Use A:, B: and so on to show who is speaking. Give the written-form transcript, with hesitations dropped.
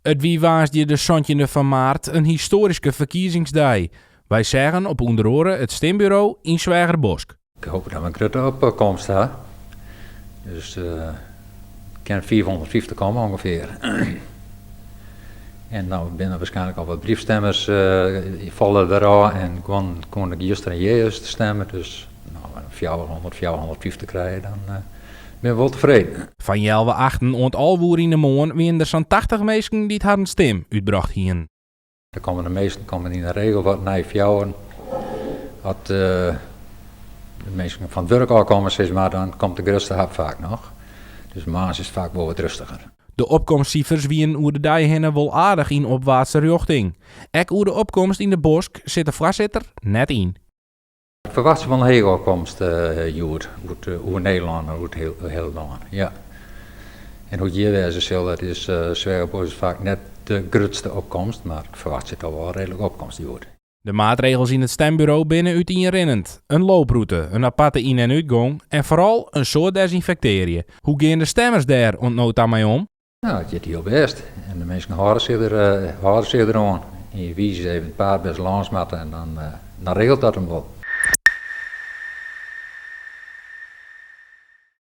A: It wie woansdei de santjinde fan maart in histoaryske ferkiezingsdei. Wy seagen op ûnder oare it stimburo yn Sweagerbosk.
B: Ik hoopje dat we in grutte opkomst ha. Dus kin 550 komme ûngefear. En dan binne der waarskynlik al wat briefstemmers falle der ôf en guon koene juster en earjuster stemme. Dus no, 400, 450 krije, dan binne we wol tefreden.
A: Fan healwei achten oant 11 oer yn de moarn wiene der sa'n 80 minsken dy't harren stim útbrocht hiene.
B: Der komme de measten komme yn de regel wat nei fjouweren. As de minsken fan it wurk ôfkomme, sis mar, dan komt de grutste hap faak noch. Dus moarns is it faak wol wat rêstiger.
A: De opkomstsifers wienen oer de dei hinne wol aardich yn opwaartse rjochting. Ek oer de opkomst yn de bosk sit de foarsitter net yn.
B: Ik ferwachtsje wol in hege opkomst hjoed, oer Nederlân en oer it hiele lân, ja. En hoe't hjir wêze sil, dat is Sweagerbosk is faak net de grutste opkomst, mar ik ferwachtsje toch wol in reedlike opkomst hjoed.
A: De maatregels yn it stemburo binne útienrinnend. In looprûte, in aparte yn en útgong en foaral in soad desynfektearje. Hoe gean de stemmers dêr oant no ta mei om?
B: No, it giet hiel bêst en de minsken hâlde sich der, hâlde sich deroan. En je wize even it paad wêr't se lâns moatte en dan, dan regelt dat him wol.